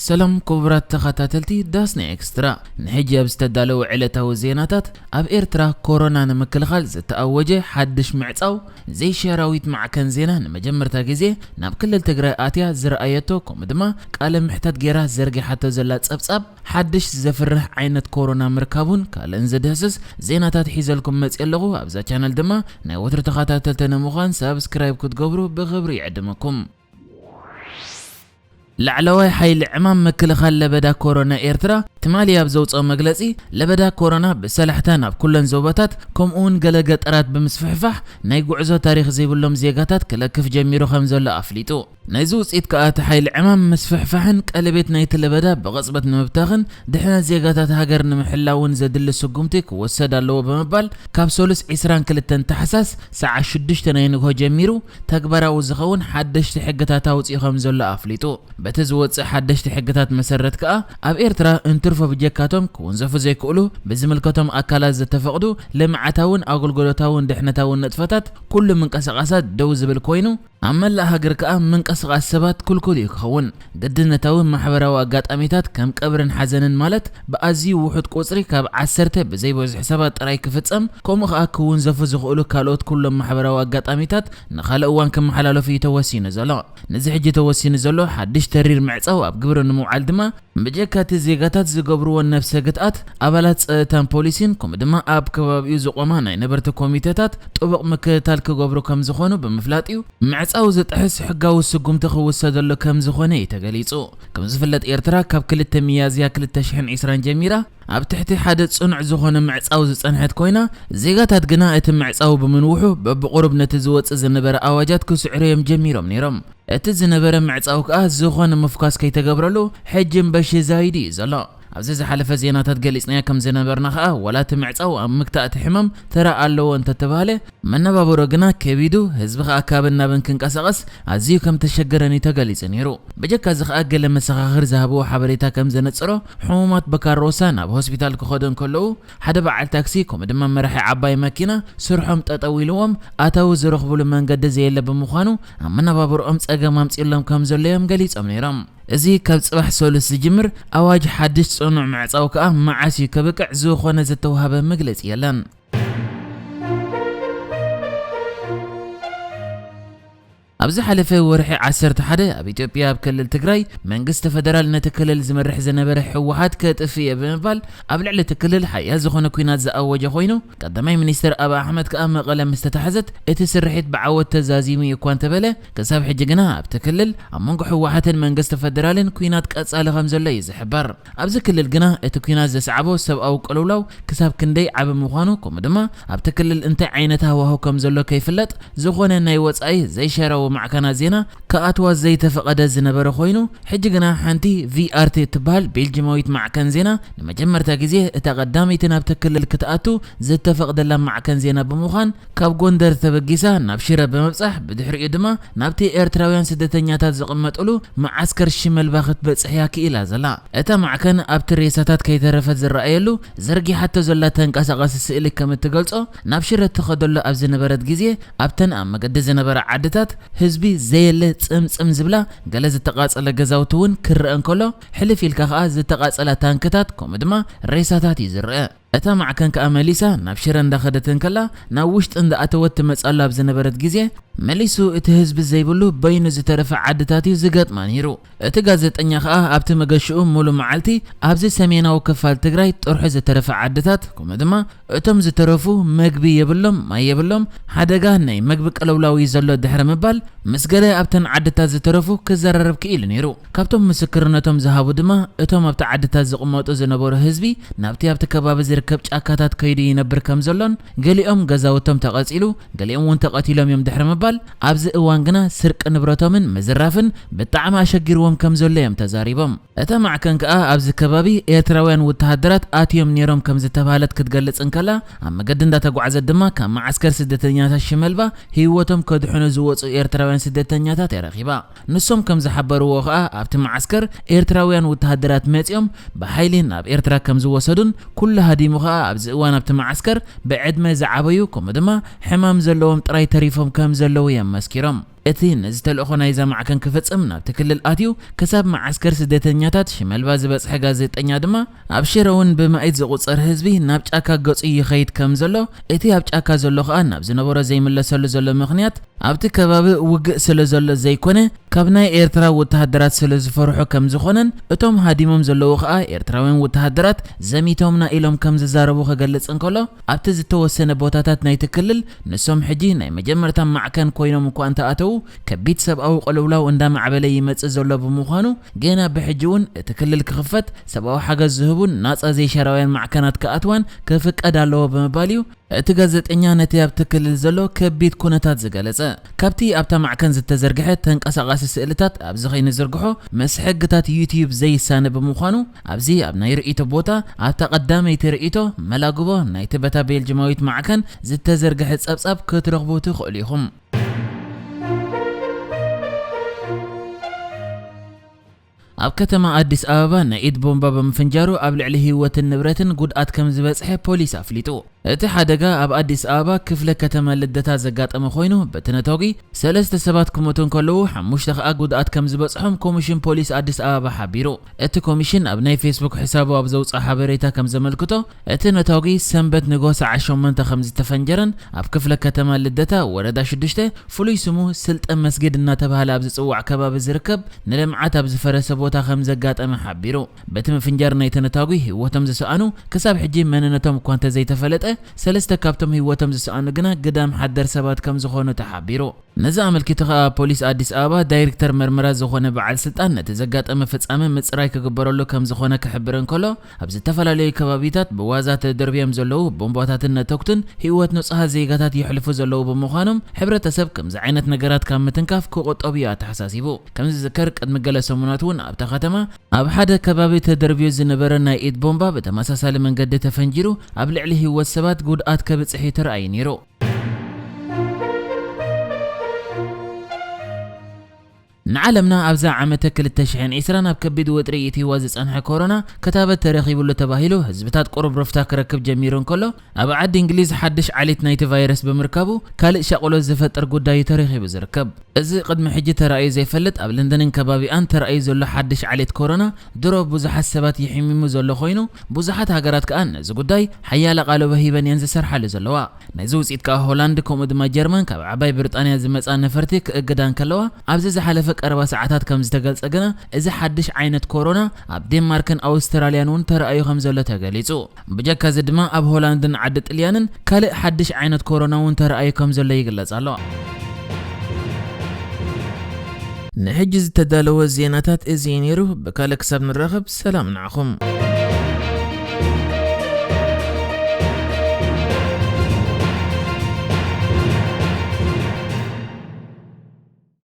ሰላም ክቡራት ተኸታተልቲ ዳስና ኤክስትራ፣ ንሕጂ ኣብ ዝተዳለወ ዕለታዊ ዜናታት፣ ኣብ ኤርትራ ኮሮና ንምክልኻል ዝተኣወጀ ሓድሽ ምዕጻው፣ ዘይሸራዊት ማዕከን ዜና ንመጀመርታ ግዜ ናብ ክልል ትግራይ ኣትያ ዝረኣየቶ፣ ከምኡ ድማ ቃለ ምሕታት ጌራ ዘርጊሓቶ ዘላ ጸብጻብ፣ ሓድሽ ዘፍርህ ዓይነት ኮሮና ምርካቡን ካልእን ዝድህስስ ዜናታት ሒዘልኩም መጽየ ኣለኹ። ኣብዛ ቻነል ድማ ናይ ወትሩ ተኸታተልቲ ንምዃን ሳብስክራይብ ክትገብሩ ብኽብሪ ይዕድመኩም። ላዕለዋይ ሓይሊ ዕማም ምክልኻል ለበዳ ኮሮና ኤርትራ ትማሊ ኣብ ዘውፅኦ መግለፂ፣ ለበዳ ኮሮና ብሰላሕታ ናብ ኩለን ዞባታት ከምኡውን ገለ ገጠራት ብምስፍሕፋሕ ናይ ጉዕዞ ታሪኽ ዘይብሎም ዜጋታት ክለክፍ ጀሚሩ ከም ዘሎ ኣፍሊጡ። ናይዚ ውፅኢት ከኣ እቲ ሓይሊ ዕማም ምስፍሕፋሕን ቀለቤት ናይቲ ለበዳ ብቕፅበት ንምብታኽን ድሕነት ዜጋታት ሃገር ንምሕላውን ዘድሊ ስጉምቲ ክወሰድ ኣለዎ ብምባል ካብ ሰሉስ ዕስራን ክልተን ታሕሳስ ሰዓት ሽዱሽተ ናይ ንግሆ ጀሚሩ ተግባራዊ ዝኸውን ሓደሽቲ ሕግታት ኣውፂኡ ከም ዘሎ ኣፍሊጡ። በቲ ዝወፅእ ሓደሽቲ ሕግታት መሰረት ከኣ ኣብ ኤርትራ እንትርፎ ብጀካቶም ክውንዘፉ ዘይክእሉ ብዝምልከቶም ኣካላት ዝተፈቕዱ ልምዓታውን ኣገልግሎታውን ድሕነታውን ንጥፈታት ኩሉ ምንቅስቓሳት ደው ዝብል ኮይኑ ኣብ መላእ ሃገር ከኣ ምንቅስቓስ ሰባት ክልኩል እዩ ክኸውን። ግድነታዊ ማሕበራዊ ኣጋጣሚታት ከም ቀብርን ሓዘንን ማለት ብኣዝዩ ውሑድ ቁጽሪ ካብ ዓሰርተ ብዘይበዝሑ ሰባት ጥራይ ክፍጸም፣ ከምኡ ከኣ ክውንዘፉ ዝኽእሉ ካልኦት ኩሎም ማሕበራዊ ኣጋጣሚታት ንኻልእ እዋን ክመሓላለፉ እዩ ተወሲኑ ዘሎ። ነዚ ሕጂ ተወሲኑ ዘሎ ሓድሽ ተሪር ምዕጻው ኣብ ግብሪ ንምውዓል ድማ ብጀካ እቲ ዜጋታት ዝገብርዎ ነብሰ ግትኣት፣ ኣባላት ጸጥታን ፖሊሲን ከምኡ ድማ ኣብ ከባቢኡ ዝቖማ ናይ ነበርቲ ኮሚተታት ጥቡቕ ምክትታል ክገብሩ ከም ዝኾኑ ብምፍላጥ እዩ። ምዕጻው ዝጥሕስ ሕጋዊ ስጉምቲ ክውሰደሉ ከም ዝኾነ እዩ ተገሊጹ። ከም ዝፍለጥ ኤርትራ ካብ ክልተ ሚያዝያ ክልተ ሽሕን ዕስራን ጀሚራ ኣብ ትሕቲ ሓደ ጽኑዕ ዝኾነ ምዕጻው ዝጸንሐት ኮይና፣ ዜጋታት ግና እቲ ምዕጻው ብምንውሑ በብቑሩብ ነቲ ዝወጽእ ዝነበረ ኣዋጃት ክስዕሩ እዮም ጀሚሮም ነይሮም። እቲ ዝነበረ ምዕጻው ከኣ ዝኾነ ምፍኳስ ከይተገብረሉ ሕጂ እምበሺ ዛይዱ እዩ ዘሎ። ኣብዚ ዝሓለፈ ዜናታት ገሊጽናዮ ከም ዝነበርና ከኣ ዋላ እቲ ምዕጻው ኣብ ምግታእ እቲ ሕማም ተራ ኣለዎ እንተተባህለ፣ መነባብሮ ግና ከቢዱ፣ ህዝቢ ከኣ ካብን ናብን ክንቀሳቐስ ኣዝዩ ከም ተሸገረን እዩ ተገሊጹ ነይሩ። ብጀካ እዚ ከኣ ገለ መሰኻኽር ዝሃብዎ ሓበሬታ ከም ዘነጽሮ፣ ሕሙማት በካሮሳ ናብ ሆስፒታል ክኸዱ እንከለዉ ሓደ በዓል ታክሲ ከምኡ ድማ መራሒ ዓባይ መኪና ስርሖም ጠጠው ኢልዎም ኣታዊ ዝረኽብሉ መንገዲ ዘየለ ብምዃኑ ኣብ መነባብርኦም ጸገም ኣምጺእሎም ከም ዘሎ እዮም ገሊጾም ነይሮም። እዚ ካብ ጽባሕ ሰሉስ ዝጅምር ኣዋጅ ሓድሽ ጽኑዕ ምዕጻው ከኣ መዓስ እዩ ከብቅዕ ዝኾነ ዝተውሃበ መግለጺ የለን። ኣብ ዝሓለፈ ወርሒ ዓሰርተ ሓደ ኣብ ኢትዮጵያ ኣብ ክልል ትግራይ መንግስቲ ፈደራል ነቲ ክልል ዝመርሕ ዝነበረ ህወሓት ከጥፍእ እየ ብምባል ኣብ ልዕሊ እቲ ክልል ሓያል ዝኾነ ኲናት ዝኣወጀ ኮይኑ፣ ቀዳማይ ሚኒስትር ኣብይ ኣሕመድ ከኣ መቐለ ምስ ተታሕዘት እቲ ስርሒት ብዓወት ተዛዚሙ እዩ እኳ እንተበለ፣ ክሳብ ሕጂ ግና ኣብቲ ክልል ኣብ መንጎ ህወሓትን መንግስቲ ፈደራልን ኲናት ቀጻሊ ከም ዘሎ እዩ ዝሕበር። ኣብዚ ክልል ግና እቲ ኲናት ዘስዓቦ ሰብኣዊ ቅልውላው ክሳብ ክንደይ ዓቢ ምዃኑ፣ ከምኡ ድማ ኣብቲ ክልል እንታይ ዓይነት ሃዋህው ከም ዘሎ ከይፍለጥ፣ ዝኾነ ናይ ወጻኢ ዘይሸራዊ ማዕከናት ዜና ክኣትዋ ዘይተፈቐደ ዝነበረ ኮይኑ፣ ሕጂ ግና ሓንቲ ቪኣርቲ እትበሃል ቤልጂማዊት ማዕከን ዜና ንመጀመርታ ግዜ እታ ቀዳመይቲ ናብቲ ክልል ክትኣቱ ዝተፈቕደላ ማዕከን ዜና ብምዃን፣ ካብ ጎንደር ተበጊሳ ናብ ሽረ ብምብጻሕ፣ ብድሕሪኡ ድማ ናብቲ ኤርትራውያን ስደተኛታት ዝቕመጥሉ መዓስከር ሽመልባ ክትበጽሕ እያ ክኢላ ዘላ። እታ ማዕከን ኣብቲ ሬሳታት ከይተረፈ ዝረኣየሉ ዘርጊሓቶ ዘላ ተንቀሳቓሲ ስእሊ ከም እትገልጾ፣ ናብ ሽረ ትኸደሉ ኣብ ዝነበረት ግዜ፣ ኣብተን ኣብ መገዲ ዝነበራ ዓድታት ህዝቢ ዘየለ ጽምጽም ዝብላ፣ ገለ ዝተቓጸለ ገዛውቲ እውን ክረአ እንከሎ፣ ሕልፍ ኢልካ ከኣ ዝተቓጸላ ታንክታት ከምኡ ድማ ሬሳታት እዩ ዝረአ። እታ ማዕከን ከኣ መሊሳ ናብ ሽረ እንዳኸደት እንከላ፣ ናብ ውሽጢ እንዳኣተወት ትመጻሉ ኣብ ዝነበረት ግዜ፣ መሊሱ እቲ ህዝቢ ዘይብሉ በይኑ ዝተረፈ ዓድታት እዩ ዝገጥማ ነይሩ። እቲ ጋዜጠኛ ከኣ ኣብቲ መገሽኡ ሙሉ መዓልቲ ኣብዚ ሰሜናዊ ክፋል ትግራይ ጥርሑ ዝተረፈ ዓድታት፣ ከምኡ ድማ እቶም ዝተረፉ መግቢ የብሎም፣ ማይ የብሎም፣ ሓደጋ ናይ መግቢ ቅልውላው እዩ ዘሎ ድሕሪ ምባል፣ ምስ ገለ ኣብተን ዓድታት ዝተረፉ ክዘራረብ ክኢሉ ነይሩ። ካብቶም ምስክርነቶም ዝሃቡ ድማ፣ እቶም ኣብቲ ዓድታት ዝቕመጡ ዝነበሩ ህዝቢ፣ ናብቲ ኣብቲ ከባቢ ዝርከብ ጫካታት ከይዱ ይነብር ከም ዘሎን፣ ገሊኦም ገዛውቶም ተቐጺሉ፣ ገሊኦም እውን ተቐቲሎም እዮም ድሕሪ ምባል፣ ኣብዚ እዋን ግና ስርቂ ንብረቶምን ምዝራፍን ብጣዕሚ ኣሸጊርዎም ከም ዘሎ እዮም ተዛሪቦም። እታ ማዕከን ከኣ ኣብዚ ከባቢ ኤርትራውያን ወተሃደራት ኣትዮም ነይሮም ከም ዝተባህለት ክትገልጽ እንከላ፣ ኣብ መገዲ እንዳተጓዕዘት ድማ ካብ መዓስከር ስደተኛታት ሽመልባ ህይወቶም ከድሕኑ ዝወጹ ኤርትራውያን ስደተኛታት እያ ረኺባ። ንሶም ከም ዝሓበርዎ ከኣ ኣብቲ መዓስከር ኤርትራውያን ወተሃደራት መጺኦም ብሓይሊ ናብ ኤርትራ ከም ዝወሰዱን ኩሉ ሃዲሙ ከኣ ኣብዚ እዋን ኣብቲ መዓስከር ብዕድመ ዝዓበዩ ከምኡ ድማ ሕማም ዘለዎም ጥራይ ተሪፎም ከም ዘለዉ እዮም መስኪሮም። እቲ ነዚ ተልእኾ ናይዛ ማዕከን ክፍጽም ናብቲ ክልል ኣትዩ ክሳብ መዓስከር ስደተኛታት ሽመልባ ዝበጽሐ ጋዜጠኛ ድማ፣ ኣብ ሽረ እውን ብማኢት ዝቑጸር ህዝቢ ናብ ጫካ ገጹ ይኸይድ ከም ዘሎ፣ እቲ ኣብ ጫካ ዘሎ ከኣ ናብ ዝነበሮ ዘይምለሰሉ ዘሎ ምኽንያት ኣብቲ ከባቢ ውግእ ስለ ዘሎ ዘይኮነ፣ ካብ ናይ ኤርትራ ወተሃደራት ስለ ዝፈርሑ ከም ዝኾነን፣ እቶም ሃዲሞም ዘለዉ ከኣ ኤርትራውያን ወተሃደራት ዘሚቶምና ኢሎም ከም ዝዛረቡ ክገልጽ እንከሎ፣ ኣብቲ ዝተወሰነ ቦታታት ናይቲ ክልል ንሶም ሕጂ ናይ መጀመርታ ማዕከን ኮይኖም እኳ እንተኣተዉ፣ ከቢድ ሰብኣዊ ቅልውላው እንዳማዕበለ ይመጽእ ዘሎ ብምዃኑ፣ ገና ብሕጂ እውን እቲ ክልል ክኽፈት፣ ሰብኣዊ ሓገዝ ዝህቡን ናጻ ዘይሻራውያን ማዕከናት ክኣትዋን ክፍቀድ ኣለዎ ብምባል እዩ እቲ ጋዜጠኛ ነቲ ኣብቲ ክልል ዘሎ ከቢድ ኩነታት ዝገለጸ። ካብቲ ኣብታ ማዕከን ዝተዘርግሐ ተንቀሳቓሲ ስእልታት ኣብዚ ከይንዝርግሖ፣ ምስ ሕግታት ዩትዩብ ዘይሳነ ብምዃኑ፣ ኣብዚ ኣብ ናይ ርእይቶ ቦታ፣ ኣብታ ቀዳመይቲ ርእይቶ መላግቦ ናይቲ በታ ቤልጅማዊት ማዕከን ዝተዘርግሐ ጸብጻብ ክትረኽቡ ትኽእሉ ኢኹም። ኣብ ከተማ ኣዲስ ኣበባ ናይ ኢድ ቦምባ ብምፍንጃሩ ኣብ ልዕሊ ህይወትን ንብረትን ጉድኣት ከም ዝበጽሐ ፖሊስ ኣፍሊጡ። እቲ ሓደጋ ኣብ ኣዲስ ኣበባ ክፍለ ከተማ ልደታ ዘጋጠመ ኮይኑ፣ በቲ ነታጒ ሰለስተ ሰባት ክሞቱ እንከለዉ፣ ሓሙሽተ ከኣ ጉድኣት ከም ዝበጽሖም ኮሚሽን ፖሊስ ኣዲስ ኣበባ ሓቢሩ። እቲ ኮሚሽን ኣብ ናይ ፌስቡክ ሕሳቡ ኣብ ዘውጽኦ ሓበሬታ ከም ዘመልክቶ፣ እቲ ነታጒ ሰንበት ንግሆ ሰዓት ሸሞንተ ከም ዝተፈንጀረን ኣብ ክፍለ ከተማ ልደታ ወረዳ ሽዱሽተ ፍሉይ ስሙ ስልጠን መስጊድ እናተባህለ ኣብ ዝጽዋዕ ከባቢ ዝርከብ ንልምዓት ኣብ ዝፈረሰ ቦታ ከም ዘጋጠመ ሓቢሩ። በቲ ምፍንጃር ናይቲ ነታጒ ህይወቶም ዝሰኣኑ ክሳብ ሕጂ መንነቶም እኳ እንተዘይተፈለጠ፣ ሰለስተ ካብቶም ህይወቶም ዝሰኣኑ ግና ግዳም ሓደር ሰባት ከም ዝኾኑ ተሓቢሩ። ነዚ ኣመልኪቱ ከኣ ፖሊስ ኣዲስ ኣበባ ዳይሬክተር መርመራ ዝኾነ በዓል ስልጣን ነቲ ዘጋጠመ ፍጻመ ምጽራይ ክግበረሉ ከም ዝኾነ ክሕብር እንከሎ፣ ኣብ ዝተፈላለዩ ከባቢታት ብዋዛ ተደርብዮም ዘለዉ ቦምባታትን ነተኩትን ህይወት ንጹሃት ዜጋታት የሕልፉ ዘለዉ ብምዃኖም፣ ሕብረተሰብ ከምዚ ዓይነት ነገራት ካብ ምትንካፍ ክቑጠብ እዩ ኣተሓሳሲቡ። ከም ዝዝከር፣ ቅድሚ ገለ ሰሙናት እውን ኣብታ ከተማ ኣብ ሓደ ከባቢ ተደርብዩ ዝነበረ ናይ ኢድ ቦምባ ብተመሳሳሊ መንገዲ ተፈንጂሩ ኣብ ልዕሊ ህይወት ሰባት ጉድኣት ከብጽሕ እዩ ተራእዩ ነይሩ። ንዓለምና ኣብዛ ዓመተ ክልተ ሽሕን ዕስራን ኣብ ከቢድ ወጥሪ ይእትይዋ ዝጸንሐ ኮሮና ክታበት ተረኺቡሉ ተባሂሉ ህዝብታት ቁሩብ ረፍታ ክረክብ ጀሚሩ እንከሎ፣ ኣብ ዓዲ እንግሊዝ ሓድሽ ዓሌት ናይቲ ቫይረስ ብምርካቡ ካልእ ሻቕሎት ዝፈጥር ጉዳይ እዩ ተረኺቡ ዝርከብ። እዚ ቅድሚ ሕጂ ተራእዩ ዘይፈልጥ ኣብ ለንደንን ከባቢኣን ተራእዩ ዘሎ ሓድሽ ዓሌት ኮሮና ድሮ ብዙሓት ሰባት ይሕሚሙ ዘሎ ኮይኑ፣ ብዙሓት ሃገራት ከኣ ነዚ ጉዳይ ሓያል ኣቓልቦ ሂበን እየን ዝሰርሓሉ ዘለዋ። ናይዚ ውጽኢት ከኣ ሆላንድ ከምኡ ድማ ጀርመን ካብ ዓባይ ብሪጣንያ ዝመጻ ነፈርቲ ክእግዳ እንከለዋ፣ ኣብዚ ዝሓለፈ ቀረባ ሰዓታት ከም ዝተገልጸ ግና፣ እዚ ሓድሽ ዓይነት ኮሮና ኣብ ዴንማርክን ኣውስትራልያን እውን ተራእዩ ከም ዘሎ ተገሊጹ። ብጀካ እዚ ድማ ኣብ ሆላንድን ዓዲ ጥልያንን ካልእ ሓድሽ ዓይነት ኮሮና እውን ተራእዩ ከም ዘሎ ይግለጽ ኣሎ። ንሕጂ ዝተዳለወ ዜናታት እዚ እዩ ነይሩ። ብካልእ ክሳብ ንራኸብ ሰላም ንዓኹም።